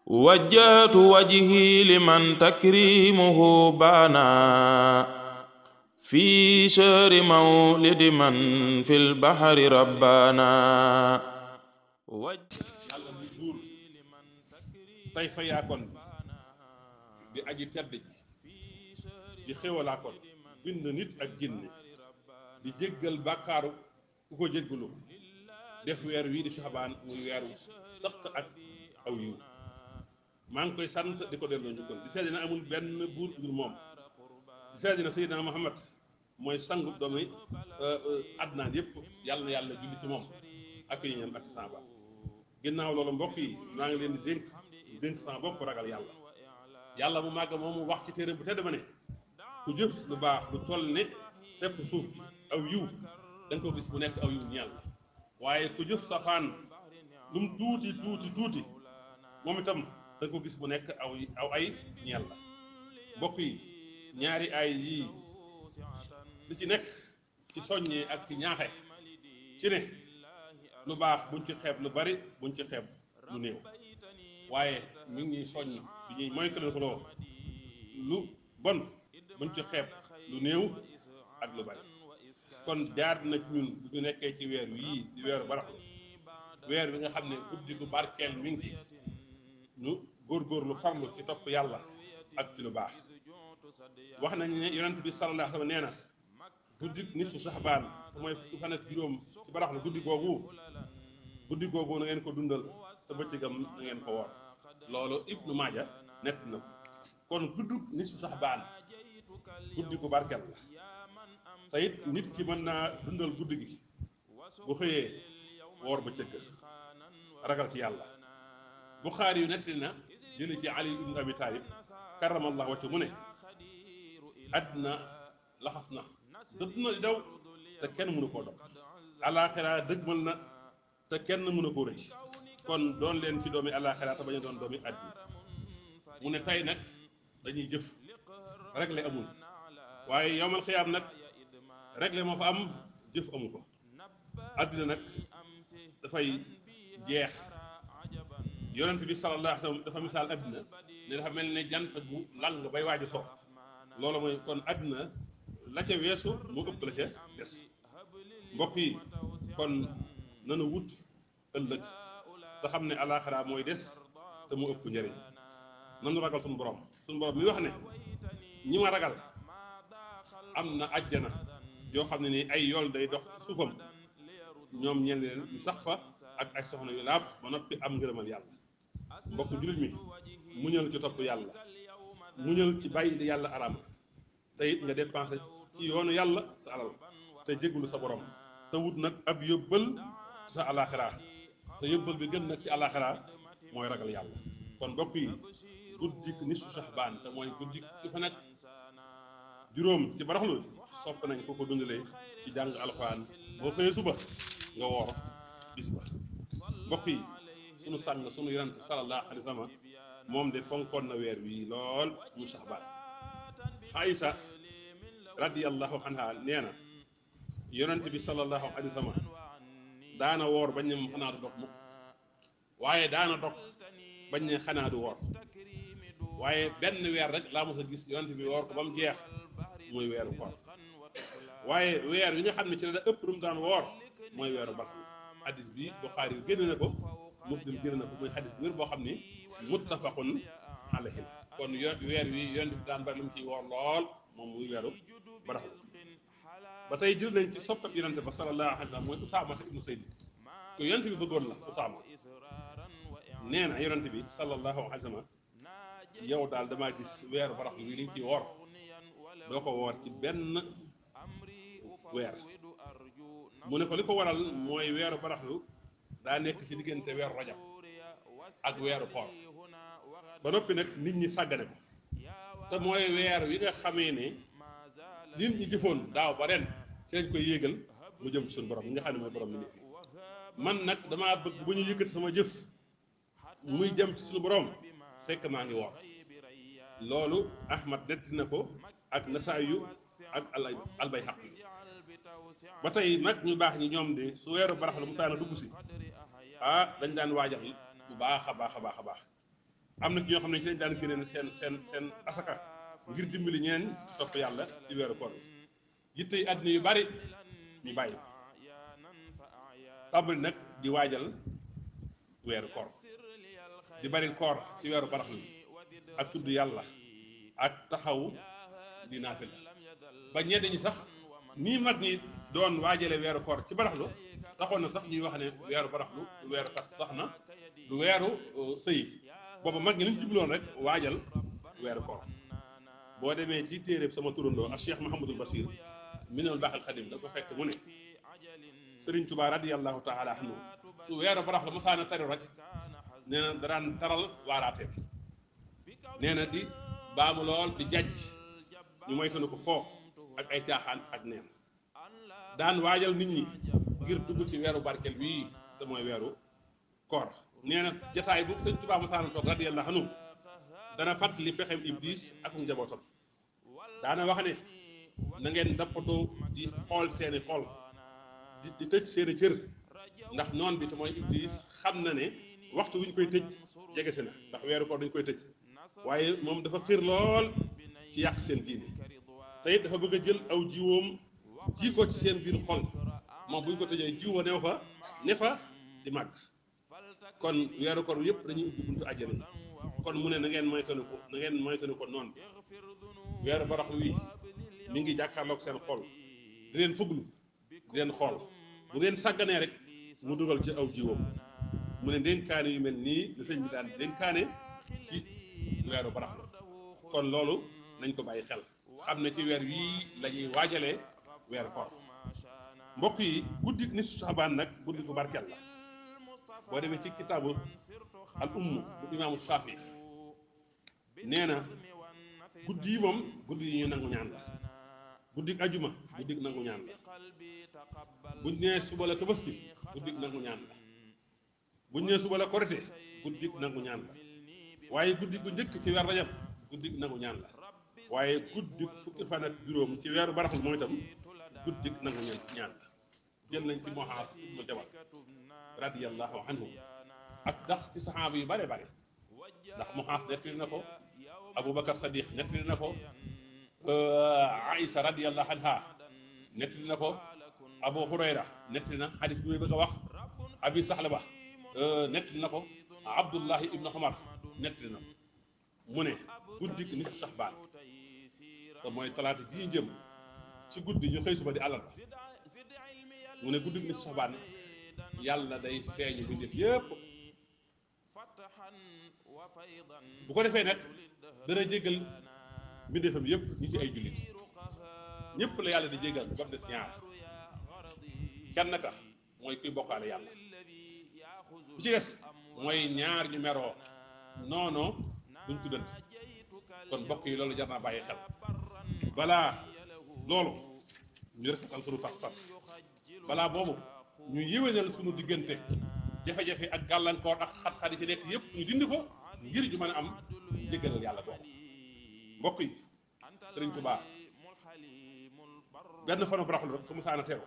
وجهت وجهي لمن تكريمه بانا في شهر مولد من في البحر ربانا. yàlla mi buur tey fayaakoon di aji tedd ji di xéwalaakoon bind nit ak jinne di jéggal bàkkaaru ku ko jéggalu def weer wii di Saxbaan muy weeru sëq ak aw yiw maa ngi koy sant di ko delloo njukkal di seede na amul benn buur dul moom di seede na Seydina Muhammad mooy sangu doomi àddinaan yépp yàlla na yàlla julli ci moom ak yi ñam ak saaba ginnaaw loolu mbokk yi maa ngi leen di dénk sama bopp ragal yàlla yàlla mu màgg moom mu wax ci téere bu tedd ma ne ku jëf lu baax lu toll ne fépp suuf aw yiw da nga ko gis bu nekk aw yiw ñeel la waaye ku jëf safaan lu mu tuuti tuuti tuuti moom itam da nga ko gis bu nekk aw ay ñeel la mbokk yi ñaari ay yii li ci nekk ci soññee ak ci ñaaxe ci ne lu baax buñ ci xeeb lu bari buñ ci xeeb lu néew waaye mi ngi ñuy soññ bi ñuy moytu ko loo lu bon buñ ci xeeb lu néew ak lu bari kon jaar na ñun bu ñu nekkee ci weer yii di weeru baraxlu weer bi nga xam ne guddi gu barkeel mi ngi ci ñu góorgóorlu farlu ci topp yàlla ak ci lu baax wax nañ ne yonent bi sallallahu alayhi wa sallam nee na guddi nisfu Saxbaan te mooy fukki fan ak juróom ci baraxlu guddi googu na ngeen ko dundal te bëccëgam na ngeen ko woor loolu Ibnu Maaja nett na ko kon guddi nisfu Saxbaan guddi gu barkeel la te it nit ki mën naa dundal guddi gi bu xëyee woor bëccëg ragal ci yàlla Buxaari yu nettali na jële ci Ali ibnu Abi Taalib karamallahu wajhu mu ne àddina laxas na dëdd na di daw te kenn mënu koo dog alaaxira dëgmal na te kenn mënu koo rëcc kon doon leen ci doomi alaaxira te bañ a doon doomi àddina mu ne tey nag dañuy jëf réglé amul waaye yowmal xiyaam nag réglé moo fa am jëf amu ko àddina nag dafay jeex yonent bi sallallahu alayhi wa sallam dafa misaal àddina ne dafa mel ne jant bu lang bay waaj a sox loolu mooy kon àddina la ca weesu mu ëpp la ca des mbokk yi kon nanu wut ëllëg te xam ne alaaxira mooy des te mu ëpp njëriñ nanu ragal suñu borom mi wax ne ñi ma ragal am na ajjana yoo xam ne ni ay yool day dox ci suufam ñoom ñeen leen ñu sax fa ak ay soxna yu laab ba noppi am ngërëmal yàlla mbokk jullit mi muñal ci topp yàlla muñal ci bàyyi li yàlla araam te it nga dépensé ci yoonu yàlla sa alal te jéggulu sa borom te wut nag ab yóbbal ci sa alaxira te yóbbal bi gën nag ci alaxira mooy ragal yàlla kon mbokk yi guddik nisfu Saxbaan te mooy guddik ci fa nag juróom ci baraxlu sopp nañ ko ko dundalee ci jàng alxuraan boo xëyee suba nga woor bis ba mbokk yi sunu sàng sunu yonent sallallahu alayhi wa sallam moom de fonkoon na weer wi lool mu Saxbaan Aysa radiyallahu anha nee na yonent bi sallallahu alayhi wa sallam daana woor bañ ne xanaa du dog mukk waaye daana dog bañ ne xanaa du woor waaye benn weer rek laa mos a gis yonent bi woor ko ba mu jeex muy weeru koor waaye weer wi nga xam ne ci la ëpp lu mu daan woor mooy weeru baraxlu xadis bi Buxaari génn na ko Muslim génn na ko muy xadis wér boo xam ni muttafaqun alayhi kon weer wi yonent bi daan bari lu mu ciy woor lool moom muy weeru baraxlu ba tey jël nañ ci soppab yonent ba sallallahu alayhi wa sallam mooy Usaama ibnu Zayd ko yonent bi bëggoon la Usaama nee na yonent bi sallallahu alayhi wa sallam yow daal damaa gis weeru baraxlu wi liñ ciy woor doo ko woor ci benn weer mu ne ko li ko waral mooy weeru baraxlu daa nekk ci diggante weeru rajab ak weeru koor ba noppi nag nit ñi sàggane ko te mooy weer wi nga xamee ne nit ñi jëfoon daaw ba ren ci lañ koy yéegal mu jëm ci suñu borom ñi nga xam ne mooy borom mi nekk man nag damaa bëgg ba ñu yëkkati sama jëf muy jëm ci suñu borom fekk maa ngi woor loolu Ahmad netti na ko ak Nasaayu ak Albayhaqi ba tey nag ñu baax ñi ñoom de su weeru baraxlu mu saana dugg si dañ daan waajal bu baax a baax am na ci ñoo xam ne ci lañ daan génne seen asaka ngir dimbali ñeneen topp yàlla ci weeru koor yitte yi àddina yu bari ñu bàyyi tàmbali nag di waajal weeru koor di bari koor ci weeru baraxlu ak tudd yàlla ak taxaw di naafila ba ñenn ñi sax nii mag ñi doon waajale weeru koor ci baraxlu taxoon na sax ñuy wax ne weeru baraxlu du weeru tax sax na du weeru sëy booba mag ñi liñ jubloon rek waajal weeru koor boo demee ci téeréb sama turandoo ak Cheikh Mouhamadul Basir Minanul Baaxil Xadim da ko fekk mu ne Sëriñ Tuubaa radiyallahu taala anhu su weeru baraxlu masaana tari rek nee na daraan taral waaraateem nee na di baamu lool di jàjj ñu moytanu ko foofu ak ay caaxaan ak neen daan waajal nit ñi ngir dugg ci weeru barkeel bii te mooy weeru koor nee na jataay bu sëñ Tuubaa masaana toog radiyallahu anhu dana fàttali pexem iblis ak njabootam daana wax ne na ngeen dappatoo di xool seeni xol di tëj seeni cër ndax noon bi te mooy iblis xam na ne waxtu wu ñu koy tëj jege si na ndax weeru koor dañu koy tëj waaye moom dafa xiir lool ci yàq seen diine te it dafa bëgg a jël aw jiwoom ji ko ci seen biir xol moom bu ñu ko tëjee jiw wa ne fa di màgg kon weeru koor yëpp dañuy ubbi buntu àjjana yi kon mu ne na ngeen moytanu ko noonu bi weeru baraxlu wi mi ngi jàkkaarloog seen xol di leen fuglu di leen xool bu leen sàgganee rek mu dugal ci aw jiwoom mu ne dénkaane yu mel nii la sëñ bi daan dénkaane ci weeru baraxlu kon loolu nañ ko bàyyi xel xam ne ci weer wii la ñuy waajalee weeru koor mbokk yi guddi nisfu Saabaan nag guddi gu barkeel la boo demee ci kitaabu al umm bu imaamu Shaafi nee na guddi yi moom guddi yi ñu nangu ñaan la guddi ajuma guddi nangu ñaan la buñ nee suba la tabaski guddi nangu ñaan la buñ nee suba la korite guddi nangu ñaan la waaye guddi gu njëkk ci weer Rajab guddi nangu ñaan la waaye guddi fukki fan ak juróom ci weeru baraxlu mooy itam guddi nangu ñaan la jël nañ ci Muaaz ibnu Jabal radiyallahu anhu ak ndax ci saxaaba yu bare bare ndax Muaaz nettali na ko Aboubacar Sadiq nettali na ko Aïsa radiyallahu anha nettali na ko Abu Hurayra nettali na xadis bi muy bëgg a wax Abi Saxlaba nettali na ko Abdullahi ibnu Umar nettali na ko mu ne guddi nisfu Saxbaan te mooy talaata bii jëm ci guddi ñu xëy suba di àllarba mu ne guddi nisfu Saxbaan yàlla day feeñu bindéef yépp bu ko defee nag dana jéggal mbindeefam yépp ñi ci ay jullit ñépp la yàlla di jéggal ba mu des ñaar kenn ka mooy kuy bokkaale yàlla bu ci des mooy ñaar ñu meroo noonoo duñ tuddante kon mbokk yi loolu jar naa bàyyi xel balaa loolu ñu rafetal sunu pas-pas balaa boobu ñu yéwénal sunu diggante jafe-jafe ak gàllankoor ak xat-xat yi ci nekk yépp ñu dindi ko ngir ñu mën a am jéggalal yàlla boobu mbokk yi Sëriñ Tuubaa benn fanu baraxlu rek su mu saana teeru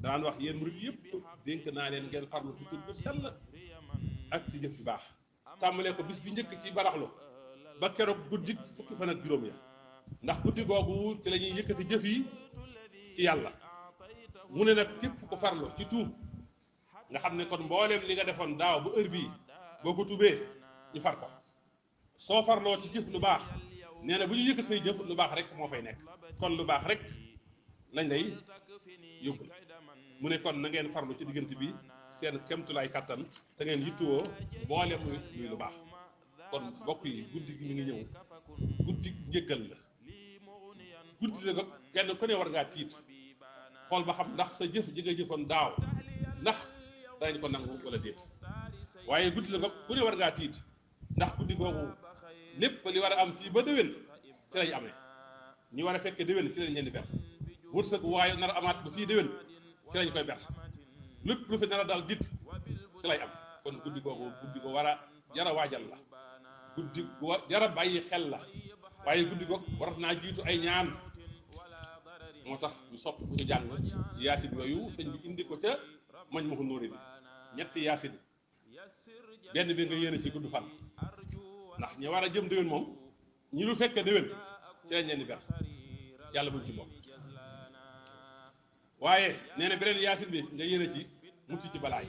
daan wax yéen murid yëpp dénk naa leen ngeen farlu ci tur bu sell ak ci jëf bu baax tàmbalee ko bis bi njëkk ci baraxlu ba keroog guddi fukki fan ak juróom ya ndax guddi googu ci la ñuy yëkkati jëf yi ci yàlla mu ne nag képp ko farlu ci tuub nga xam ne kon mbooleem li nga defoon daaw bu heure bii boo ko tuubee ñu far ko soo farloo ci jëf lu baax nee na bu ñu yëkkati say jëf lu baax rek moo fay nekk kon lu baax rek lañ lay yóbbul mu ne kon na ngeen farlu ci diggante bi seen kemtulaay kattan te ngeen yittuwoo mbooleem luy lu baax kon mbokk yi guddi gi mi ngi ñëw guddi njëggal la guddi la ko kenn ku ne war ngaa tiit xool ba xam ndax sa jëf ji nga jëfoon daaw ndax danañ ko nangu wala déet waaye guddi la ko ku ne war ngaa tiit ndax guddi googu lépp li war a am fii ba déwén ci lañ amee ñi war a fekkee déwén ci lañ leen di ber wërsëg waaye nar a amaat ba fii déwén ci lañ koy ber lépp lu fi nar a daal dit ci lay am kon guddi googu guddi ko war a jara waajal la guddi gu jara bàyyi xel la waaye guddi googu war naa jiitu ay ñaan moo tax ñu sopp ku ñu jàng yaasin yooyu sëñ bi indi ko ca mañ ma ko nóori bi ñetti yaasin benn bi nga yéene ci gudd fan ñi war a jëm déwén moom ñi lu fekkee déwén ci lañ leen di ber yàlla buñ ci bokk waaye nee na beneen yaasin bi nga yéene ci mucc ci balaa yi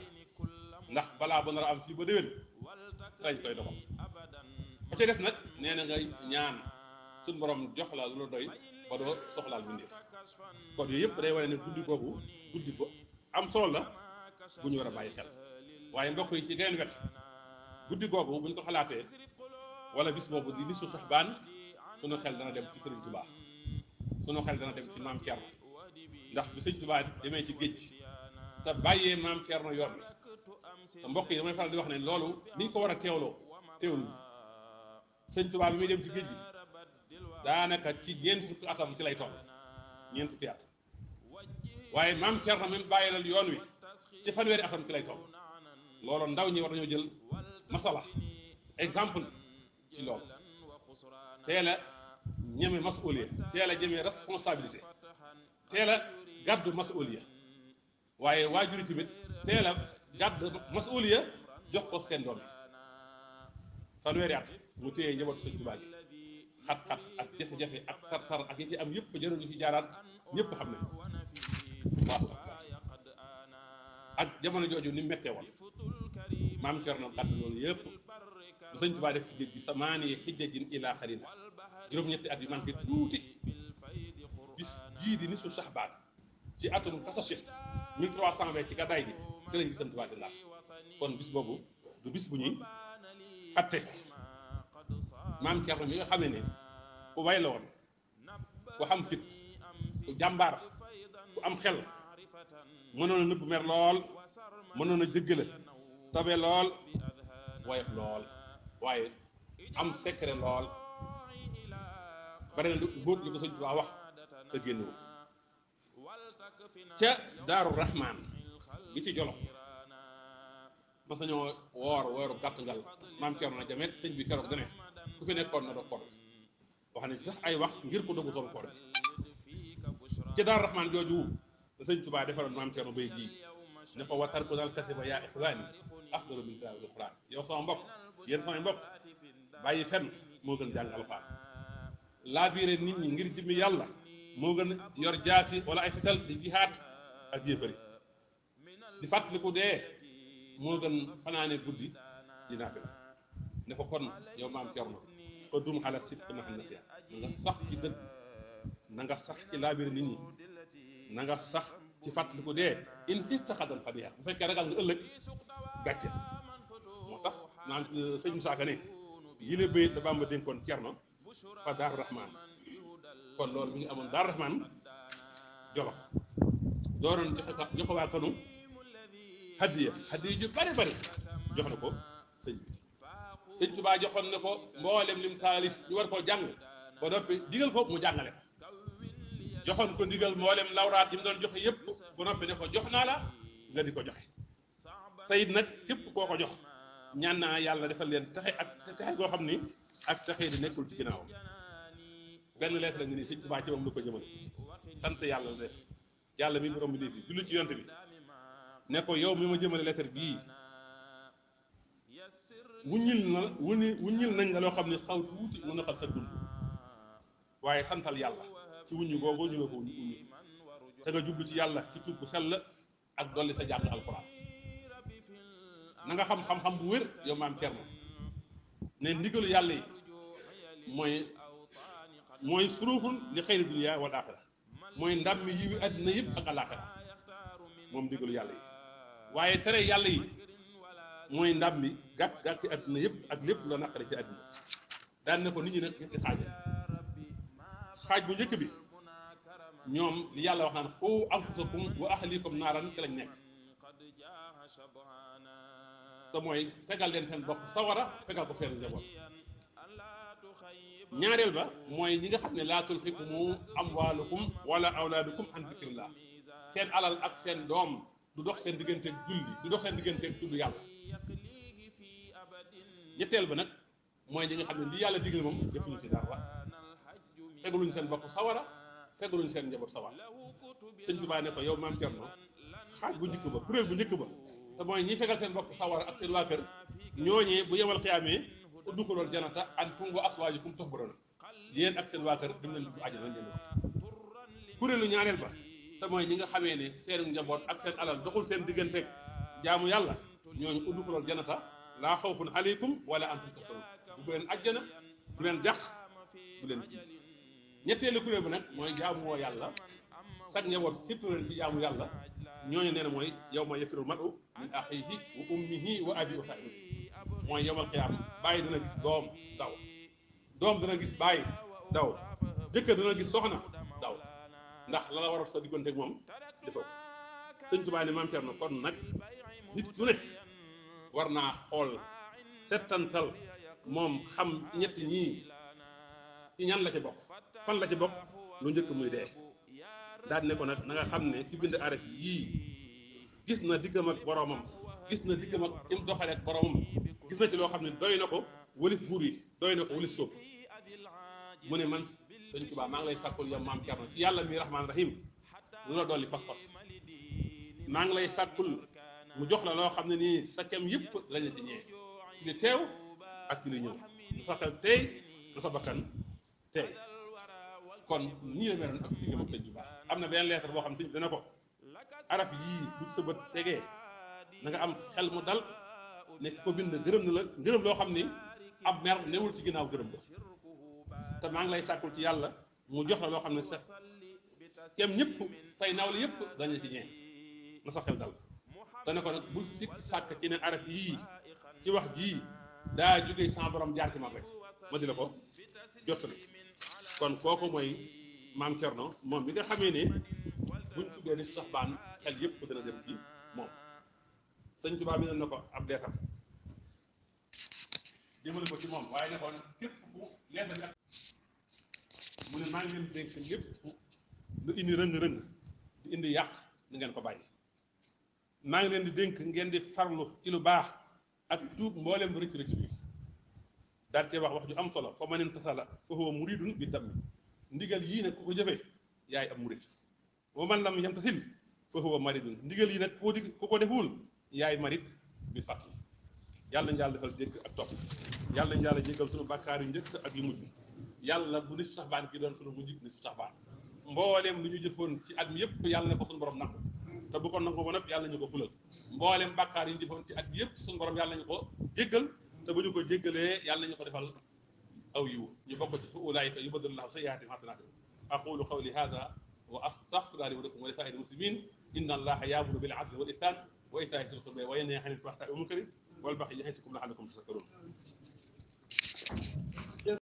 ndax balaa bu nar a am fii ba déwén ci lañ koy doxal ba ca des nag nee na nga ñaan suñ borom jox la lu la doy ba doo soxlaal bindeef kon yooyu yëpp day wane ne guddi googu guddi bu am solo la bu ñu war a bàyyi xel waaye mbokk yi ci geneen wet guddi googu buñ ko xalaatee wala bis boobu di nisu Saxbaan sunu xel dana dem ci Sëriñ Tuubaa sunu xel dana dem ci maam Thierno ndax bi Sëriñ Tuubaa demee ci géej te bàyyee maam Thierno yoon bi te mbokk yi damay faral di wax ne loolu niñ ko war a teewloo teewlu Sëriñ Tuubaa bi muy dem ci géej gi daanaka ci ñeent fukki atam ci lay toll ñeent fukki at waaye maam Thierno même bàyyilal yoon wi ci fanweeri atam ci lay toll loolu ndaw ñi war nañoo jël masala exemple ci loolu teel a ñeme masuliya teel a ñeme responsabilité teel a gàddu masuliya waaye waajur yi tamit teel a gàddu masuliya jox ko seen doom yi fanweeri at mu téye njaboot Sëñ Tuubaa gi xat-xat ak jafe-jafe ak tar-tar ak yi ci am yëpp jarul ñu ci jaaraat ñëpp xam nañ waaw ak jamono jooju ni mettee woon maam Cerno gàddu loolu yëpp bu Sëñ Tuubaa def ci géej gi samaani xijjajin ilaa xarina juróom-ñetti at yu manqué tuuti bis jii di nisu Saxbaan ci atum kasasi 1320 ci gàddaay gi ci lañ gi Sëñ Tuubaa di laat kon bis boobu du bis bu ñuy fàtte maam Cerno mi nga xamee ne ku way la woon ku xam fit ku jàmbaar ku am xel mënoon a nëbb mer lool mënoon a jëggale tabe lool woyof lool waaye am secret lool bare na lu mbóot li ko Sëñ Tuubaa wax te génn ca Daaru Rahmaan gi ci Jolof mas nañoo wooru gàtt ngal maam Cerno na jamet sëñ bi keroog dane ku fi nekkoon na doo koor wax ne ci sax ay wax ngir ko dogu toon koor ci Daaru Rahmaan jooju da Sëñ Tuubaa defaroon maam Cerno bay ji ne ko watar ko daal kase ba yaa ixwaani afdalu min tilaawati alxuraan yow sama mbokk yéen samay mbokk bàyyi fenn moo gën jàng alxuraan laabiire nit ñi ngir jëmmi yàlla moo gën yor jaasi wala ay fital di jihaat ak yéefari di fàttaliku dee moo gën fanaane guddi di naafila ne ko kon yow maam Cerno ko dum ala sidq ma xam na si na nga sax ci dëgg na nga sax ci laabiire nit ñi na nga sax ci fàttaliku dee in xifta xadal fadiya bu fekkee ragal nga ëllëg gàcce moo tax naan sëñ Musaa Ka ne yile béy te Bàmba dénkoon Cerno fa Daaru Rahmaan kon loolu mi ngi amoon Daaru Rahmaan Jolof dooroon joxe waa kanu hadiya ju bari bari jox na ko sëñ bi Sëñ Tuubaa joxoon ne ko mboolem lim taalif ñu war koo jàng ba noppi digal ko mu jàngale ko joxoon ko ndigal mboolem lawraat yi mu doon joxe yëpp ba noppi ne ko jox naa la nga di ko joxe te it nag képp koo ko jox ñaan naa yàlla defal leen texe ak texe goo xam ni ak texe di nekkul ci ginnaawam benn lettre la nga ni Sëñ Tuubaa ci moom lu ko jëmal sant yàlla la def yàlla mi borom bi def bi julli ci yonte bi ne ko yow mi ma jëmale lettre bii wuññil nañ la loo xam ne xaw tuuti mën a xal sa dund waaye santal yàlla ci wuññi googu ñu la ko wuññi te nga jublu ci yàlla ci tuub bu sell ak dolli sa jàng alxuraan na nga xam-xam bu wér yow maam Cerno ne ndigalu yàlla yi mooy suruufun li xayri dunya wal axira mooy ndam mi yiwi àddina yëpp ak alaxira moom ndigalu yàlla yi waaye tere yàlla yi mooy ndam mi gàtt ci àddina yëpp ak lépp la naqare ci àddina daan ne ko nit ñi nag ñetti xaaj bu njëkk bi ñoom li yàlla wax naan xuu anfusakum wa ahlikum naaran ci lañ nekk te mooy fegal leen seen bopp sawara fegal ko seen njaboot ñaareel ba mooy ñi nga xam ne laa tulhikum amwaalukum wala awlaadukum an dikrillah seen alal ak seen doom du dox seen digganteeg julli du dox seen digganteeg tudd yàlla ñetteel ba nag mooy ñi nga xam ne li yàlla digle moom defuñu ci dara fegaluñ seen bopp sawara fegaluñ seen njaboot sawara Sëñ Tuubaa ne ko yow maam Cerno xaaj bu njëkk ba kuréel bu njëkk ba te mooy ñi fegal seen bopp sawara ak seen waa kër ñooñee bu yemal xiyaamee udxulul jannata antum wa azwaajukum tuhbaruuna yéen ak seen waa kër dem leen dugg àjjana lañ leen wax. kuréelu ñaareel ba te mooy ñi nga xamee ne seen njaboot ak seen alal doxul seen digganteeg jaamu yàlla ñooñu udxulul jannata laa xawfun aleykum wala antum tahzanuun dugg leen àjjana du leen jàq du leen tiit. ñetteelu kuréel bi nag mooy jaamu woo yàlla sag njaboot xittu leen ci jaamu yàlla ñooñu nee na mooy yawma yafirul mar'u min axiihi wa ummihi wa abiihi wa saahibihi mooy yawmal qiyaama bàyyi dana gis doom daw doom dana gis bàyyi daw jëkkër dana gis soxna daw ndax la la waral sa diggante ak moom defoo sëñ Tuubaa ne maam Cerno kon nag nit ku ne war naa xool settantal moom xam ñett ñii ci ñan la ci bokk fan la ci bokk lu njëkk muy dee daal ne ko nag na nga xam ne ki bind araf yii gis na diggam ak boromam gis na diggam ak im doxale ak boromam gis na ci loo xam ne doy na ko walif buur yi doy na ko walif sóob mu ne man sëñ Tuubaa maa ngi lay sàkkul yow maam Cerno ci yàlla mi rahmaan rahim lu la dolli pas-pas maa ngi lay sàkkul mu jox la loo xam ne nii sa kem yëpp lañ la ci ñee ci li teew ak ci li ñëw na sa xel tey na sa bakkan tey kon nii la meloon ak diggam ak sëñ Tuubaa am na benn lettre boo xam ne dana ko araf yii bu sa bët tegee na nga am xel mu dal nekk ko bind gërëm na la gërëm loo xam ni ab mer newul ci ginnaaw gërëm ko te maa ngi lay sàkkul ci yàlla mu jox la loo xam ne sax kem ñëpp say nawle yëpp dañu ci ñee na sa xel dal te ne ko nag bul sikk sàkk ci ne araf yii ci wax jii daa jógee sans borom jaar ci man rek ma di la ko jottali kon kooku mooy maam Cerno moom bi nga xamee ne buñ tuddee ni sax baan xel yëpp dana dem ci moom sëñ Tuubaa bi na ko ab leetar jëmale ko ci moom waaye ne ko képp ku leetar bi mu ne maa ngi leen dénk lépp lu indi rëng-rëng di indi yàq ni ngeen ko bàyyi maa ngi leen di dénk ngeen di farlu ci lu baax ak tuub mbooleem rëcc rëcc bi daal cee wax ju am solo fa man imtasala fa huwa muridun bi dammi ndigal yii nag ku ko jëfee yaay am murid wa man lam yamtasil fa huwa maridun ndigal yi nag ku ko deful yaay marid bi fàtt yàlla nañu yàlla defal dégg ak topp yàlla nañu yàlla jéggal suñu bàkkaar yu njëkk ak yu mujj yàlla bu nit sax baan gi doon suñu mujj nit sax baan mbooleem lu ñu jëfoon ci at mi yëpp yàlla na ko suñu borom nangu te bu ko nangu ba noppi yàlla ñu ko fulal mbooleem bàkkaar yi ñu jëfoon ci at mi yëpp suñu borom yàlla ñu ko jéggal te bu ñu ko jéggalee yàlla ñu ko defal aw yiw ñu bokk ci fa ulaayika yubaddilu llaahu sayyi'aatihim hasanaatin aqulu qawli haadha wa astaghfirullaaha li wa lakum wa li saa'iril muslimiin inna allaaha ya'muru bil 'adli wal ihsaani wa iitaa'i zil qurbaa wa yanhaa 'anil fahshaa'i wal munkari wal baghi ya'izukum la'allakum tadhakkaruun